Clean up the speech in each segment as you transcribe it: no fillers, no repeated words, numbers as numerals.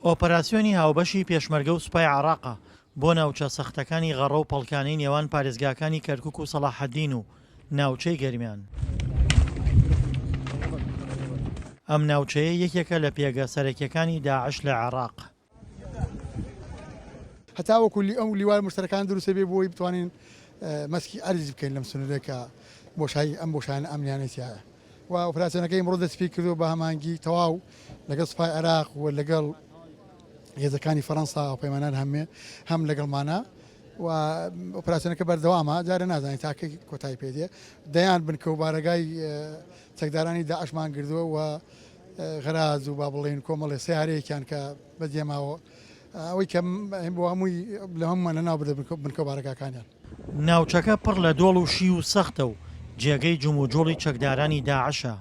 ئۆپەراسیۆنی هاوبەشی پێشمەرگە و سوپای عێراقە بۆ ناوچە سەختەکانی غەڕە و پەڵکانەی نێوان پارێزگاکانی کەرکوک و سەڵاحەدین و ناوچەی گەرمیان. ئەم ناوچەیە یەکێکە لە پێگە سەرەکیەکانی داعش لە عێراق. هەتاوەکو ئەو لیوای مشتەرەکان دروست بێ بۆی بتوانین مەسکی ئەرز بکەین لەم سنوورە کە بۆشایی ئەم بۆشایانە ئەمنیانەی تیایە و ئۆپراسیۆنەکەی ئەمڕۆ دەستی پێ کردووە بە هەماهەنگی تەواو لەگەڵ سوپای عێراق و لەگەڵ هێزەکانی فەرەنسا هاوپەیمانان هەمێ هەم لەگەڵمانە و ئۆپراسیۆنەکە بەردەوامە جارێ نازانین تاکەی کۆتایی پێ دێ دەیان بنکە و بارەگای چەکدارانی داعشمان گردووە و غەراز و با بڵێین کۆمەڵێ سیارەیەکیان کە بەجێماوە ئەوەی کە بۆ هەمووی لە هەموومان لەناو بردە بنکە و بارەگاکانیان. ناوچەکە پڕ لە دۆڵ و شیو و سەختە و جێگەی جموجوڵی چەکدارانی داعشە.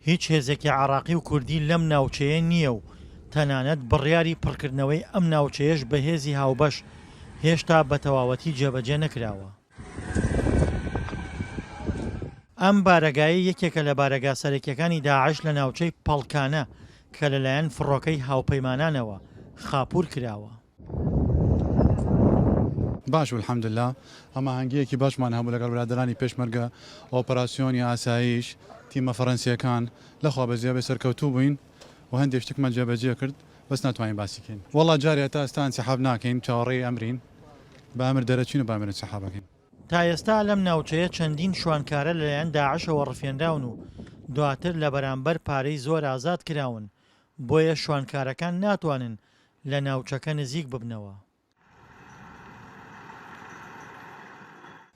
هیچ هێزێکی عێراقی و کوردی لەم ناوچەیە نییە و تەنانەت بڕیاری پڕکردنەوەی ئەم ناوچەیەش بە هێزی هاوبەش هێشتا بە تەواوەتی جێبەجێ نەکراوە. ئەم بارەگایە یەکێکە لە بارەگا سەرەکیەکانی داعش لە ناوچەی پەڵکانە کە لەلایەن فڕۆکەی هاوپەیمانانەوە خاپوور کراوە. باش بوو الحمدللە هەماهەنگییەکی باشمان هەبوو لەگەڵ برادەرانی پێشمەرگە ئۆپەراسیۆنی ئاسایش تیمە فەرەنسییەکان لەخوا بەزیابێ سەرکەوتوو بووین و هەندێک شتکمان جێبەجێ کرد بەس ناتوانین باسی کەین وەڵا جارێ هەتا ئێستا ئینسحاب ناکەین چاوەڕێی ئەمرین بە ئەمر دەرەچین و بە ئەمر ئینسحاب ئەکەین. تا ئێستا لەم ناوچەیە چەندین شوانکارە لەلایەن داعشەوە ڕفێنراون و دواتر لە بەرامبەر پارەی زۆر ئازاد کراون، بۆیە شوانکارەکان ناتوانن لە ناوچەکە نزیک ببنەوە.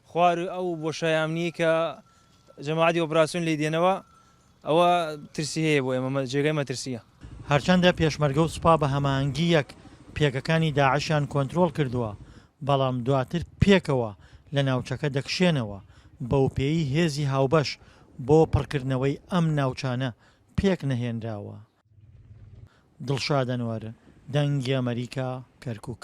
خوار ئەو بۆشای ئەمنیەی کە جەماعەتی ئۆپراسیۆن لێی دێنەوە ئەوە ترسی هەیە بۆ ئێمە جێگای مەترسیە. هەرچەندە پێشمەرگە و سوپا بە هەماهەنگی یەک پێگەکانی داعشیان کۆنترۆڵ کردووە، بەڵام دواتر پێکەوە لە ناوچەکە دەکشێنەوە، بەوپێیی هێزی هاوبەش بۆ پڕکردنەوەی ئەم ناوچانە پێکنەهێنراوە. دڵشاد ئەنوەر، دەنگی ئەمەریکا، کەرکوک.